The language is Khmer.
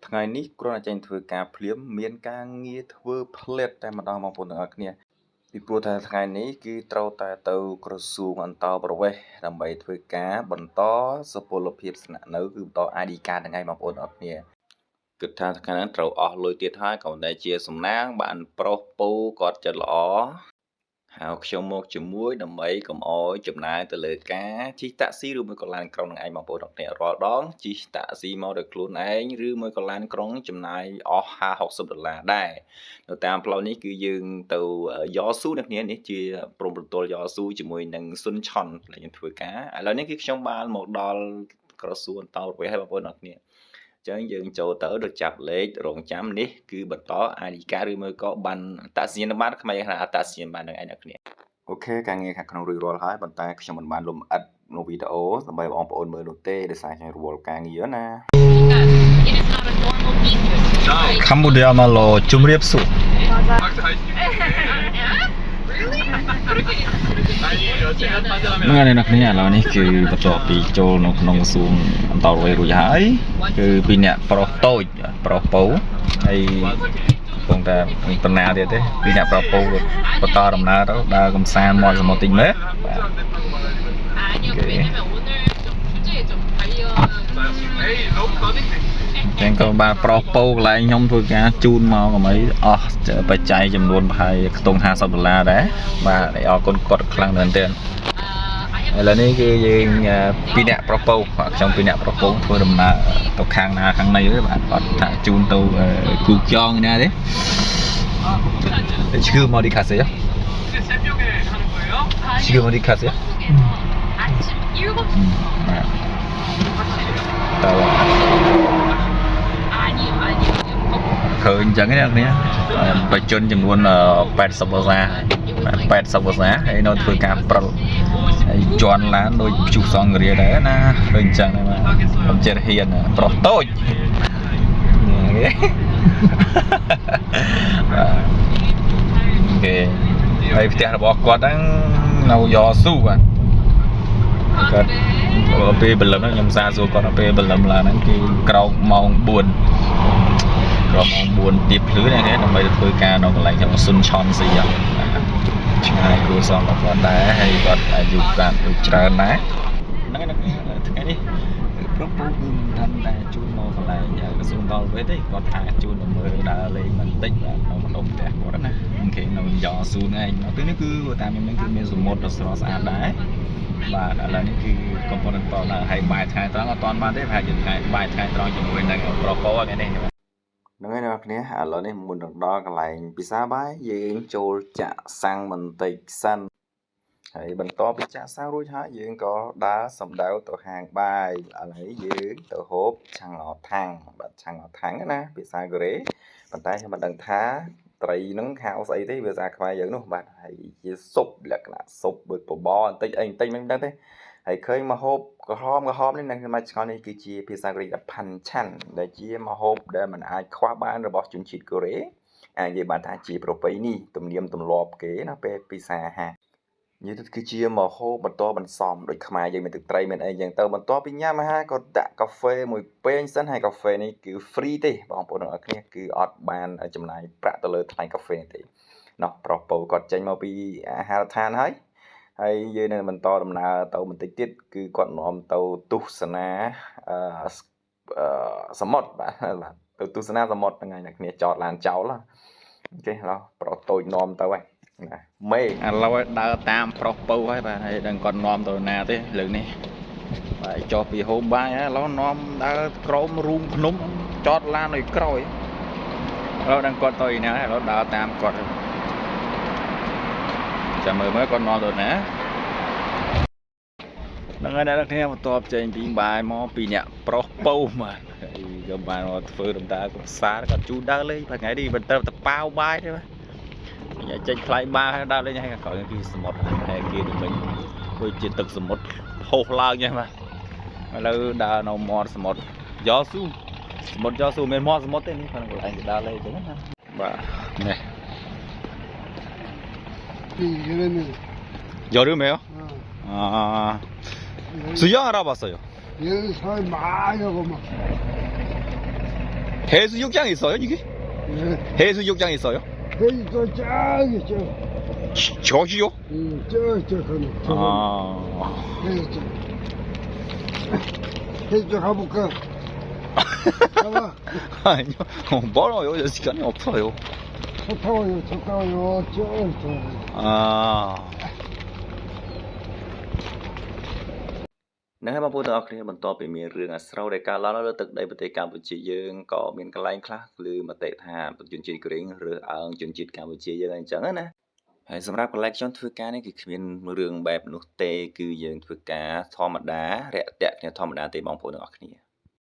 ថ្ងៃនេះគ្រាន់តែចេញធ្វើការភ្លាមមានការងារធ្វើផ្លេតតែម្ដងបងប្អូនទាំងអស់គ្នាពីព្រោះថាថ្ងៃនេះគឺត្រូវតែទៅក្រសួងអន្តោប្រវេសន៍ដើម្បីធ្វើការបន្តសុពលភាពស្នាក់នៅគឺបន្ត ID card ហ្នឹងឯងបងប្អូនទាំងអស់គ្នាគិតថាថ្ងៃហ្នឹងត្រូវអស់លុយទៀតហើយក៏តែជាសំណាងបានប្រុសពូគាត់ចិត្តល្អហៅខ្ញុំមកជាមួយដើម្បីកុំអោយចំណាយទៅលើការជិះតាក់ស៊ីឬមួយក៏ឡានក្រុងនឹងឯងបងប្អូនទាំងគ្នារាល់ដងជិះតាក់ស៊ីមកដោយខ្លួនឯងឬមួយក៏ឡានក្រុងចំណាយអស់50 60ដុល្លារដែរនៅតាមផ្លូវនេះគឺយើងទៅយ៉ស៊ូអ្នកគ្នានេះជាព្រំប្រទល់យ៉ស៊ូជាមួយនឹងស៊ុនឆុនដែលខ្ញុំធ្វើការឥឡូវនេះគឺខ្ញុំបានមកដល់ក្រសួងអន្តោប្រវេសន៍ហើយបងប្អូនទាំងគ្នាចឹងយើងចូលទៅទៅចាប់លេខរងចាំនេះគឺបន្ត ID card ឬមួយក៏បានអត្តសញ្ញាណប័ណ្ណខ្មែរហៅអត្តសញ្ញាណប័ណ្ណនឹងឯងអ្នកគ្នាOK ការងារខាងក្នុងរួចរាល់ហើយប៉ុន្តែខ្ញុំមិនបានលំអិតនៅវីដេអូដើម្បីបងប្អូនមើលនោះទេដោយសារខ្ញុំរវល់ការងារណា It is not a normal beach. 캄보디아말로 ជំរាបសួរ ហ្នឹងហើយអ្នកគ្នាឥឡូវនេះគឺបន្ទាប់ពីចូលនៅក្នុងក្រសួងអន្តរវេរួចហើយគឺពីអ្នកប្រុសតូចប្រុសពៅហើយកំពុងតែដំណើរទៀតទេពីអ្នកប្រុសពៅបន្តដំណើរទៅដើរកំសាន្តមាត់សមុទ្រតិចមើលបាទ 아니요, 왜냐면 오늘 좀 주제에 좀 관련 ចឹងក៏បានប្រុសពៅកន្លែងខ្ញុំធ្វើការជូនមកកុំអីអស់បច្ច័យចំនួនប្រហែលខ្ទង់50ដុល្លារដែរបាទអរគុណគាត់ខ្លាំងមែនទែន I ឥឡូវនេះគឺយើងពីរអ្នកប្រុសពៅបាទខ្ញុំពីរអ្នកប្រុសពៅធ្វើដំណើរទៅខាងណាខាងណីទេបាទអត់ថាជូនទៅគូចងណាទេ지금 어디 가세요? 지금 어디 가세요? 아침 7시 បាទតើ 아니요, 아니요. ឃើញអញ្ចឹងណាអ្នកគ្នាបច្ចុប្បន្នចំនួន80វស្សា80វស្សាហើយនៅធ្វើការប្រុលហើយជន់ឡានដូចព្យុះសង្គ្រាដែរណាឃើញអញ្ចឹងដែរបាទខ្ញុំចេះហ៊ានប្រុសតូចនេះបាទគេហើយផ្ទះរបស់គាត់ហ្នឹងនៅយ៉ស៊ូបាទគាត់ពេលបលឹមហ្នឹងខ្ញុំសាសួរគាត់ដល់ពេលបលឹមឡើងហ្នឹងគឺក្រោកម៉ោង4ក្រោកម៉ោង4ទៀបភ្លឺណានេះដើម្បីទៅធ្វើការនៅកន្លែងខ្ញុំស៊ុនឆនស៊ីហ្នឹងឆ្ងាយគ្រួសាររបស់គាត់ដែរហើយគាត់អាយុគាត់ដូចច្រើនដែរហ្នឹងហើយថ្ងៃនេះគឺប្រុសពូគឺមិនทันតែជូនមកកន្លែងក្រសួងដល់វេទទេគាត់ថាជូនទៅមើលដើរលេងបន្តិចបាទនៅម្ដុំផ្ទះគាត់ណាគេនៅយ៉ស៊ូនឯងនៅទីនេះគឺតាមខ្ញុំហ្នឹងគឺមានសមុទ្រដ៏ស្រស់ស្អាតដែរបាទឥឡូវនេះគឺកំពុងបន្តដើរហើយបាយថ្ងៃត្រង់អត់ទាន់បានទេប្រហែលជាថ្ងៃបាយថ្ងៃត្រង់ជាមួយនឹងប្រុសពូថ្ងៃនេះ ហ្នឹងហើយអ្នកគ្នាឥឡូវនេះមុននឹងដល់កន្លែងពិសាបាយយើងចូលចាក់សាំងបន្តិចសិនហើយបន្ទាប់ពីចាក់សាំងរួចហើយយើងក៏ដើរសម្ដៅទៅហាងបាយឥឡូវយើងទៅហូបឆាំងអថាំងបាទឆាំងអថាំងណាភាសាកូរ៉េប៉ុន្តែខ្ញុំមិនដឹងថាត្រីហ្នឹងហៅស្អីទេភាសាខ្មែរយើងនោះបាទហើយជាស៊ុបលក្ខណៈស៊ុបដូចបបរបន្តិចអីបន្តិចមិនដឹងទេហើយឃើញមកហូបក្រហមក្រហមនេះនឹងមកឆ្ងល់នេះគឺជាភាសាកូរ៉េថាផាន់ឆាន់ដែលជាម្ហូបដែលមិនអាចខ្វះបានរបស់ជនជាតិកូរ៉េអាចនិយាយបានថាជាប្រពៃណីទំនៀមទម្លាប់គេណាពេលពិសាអាហារនិយាយទៅគឺជាម្ហូបបន្តបន្សំដូចខ្មែរយើងមានទឹកត្រីមានអីចឹងទៅបន្ទាប់ពីញ៉ាំអាហារក៏ដាក់កាហ្វេមួយពែងសិនហើយកាហ្វេនេះគឺ free ទេបងប្អូនទាំងអស់គ្នាគឺអត់បានចំណាយប្រាក់ទៅលើថ្លៃកាហ្វេនេះទេណោះប្រុសពៅគាត់ចេញមកពីអាហារដ្ឋានហើយហើយយើងនឹងបន្តដំណើរទៅបន្តិចទៀតគឺគាត់នាំទៅទស្សនាអឺអឺសមុទ្របាទទៅទស្សនាសមុទ្រហ្នឹងហើយអ្នកគ្នាចតឡានចោល OK ឥឡូវប្រុសតូចនាំទៅហើយណាមេ ឥឡូវឲ្យដើរតាមប្រុសពៅហើយបាទហើយដឹងគាត់នាំទៅណាទេលើកនេះបាទចុះពីហូបបាយហើយឥឡូវនាំដើរក្រោមរូងភ្នំចតឡានឲ្យក្រោយឥឡូវដឹងគាត់ទៅឯណាឥឡូវដើរតាមគាត់ហើយចាំមើលមើលគាត់នាំទៅណាហ្នឹងហើយអ្នកនរគ្នាបន្ទាប់ចេញពីបាយមកពីអ្នកប្រុសពៅបាទហើយក៏បានមកធ្វើដំណើរកំសាន្តគាត់ជូនដើរលេងបាទថ្ងៃនេះមិនត្រឹមតែប៉ាវបាយទេបាទ ញ៉ាចេញថ្លៃបាហើយដើរលេងហើយខាងក្រោយគឺសមុទ្រហើយគេទៅវិញដូចជាទឹកសមុទ្រហូរឡើងចឹងបាទឥឡូវដើរនៅមាត់សមុទ្រយ៉ស៊ូសមុទ្រយ៉ស៊ូមានមាត់សមុទ្រទេនេះគាត់កន្លែងគេដើរលេងចឹងណាបាទនេះ 여름에 여름에요? 어, 아 수영 알아봤어요. 여기 사람이 많이 오고 막 해수욕장 있어요, 이게? 예. 해수욕장 있어요? 여기 저 저기 저, 저기요? 응, 저, 가는, 저, 아. 여기 저. 여기 저 가볼까? 가봐. 아니요. 멀어요. 시간이 없어요. 저 타고요, 저 타고요, 저, 저. 아. ហ្នឹងហើយបងប្អូនទាំងអស់គ្នាបន្ទាប់ពីមានរឿងអាស្រូវដែលកើតឡើងនៅលើទឹកដីប្រទេសកម្ពុជាយើងក៏មានកន្លែងខ្លះឮមតិថាជនជាតិកូរ៉េរើសអើងជនជាតិកម្ពុជាយើងអញ្ចឹងណាហើយសម្រាប់កន្លែងខ្ញុំធ្វើការនេះគឺគ្មានរឿងបែបនោះទេគឺយើងធ្វើការធម្មតារាក់ទាក់គ្នាធម្មតាទេបងប្អូនទាំងអស់គ្នា។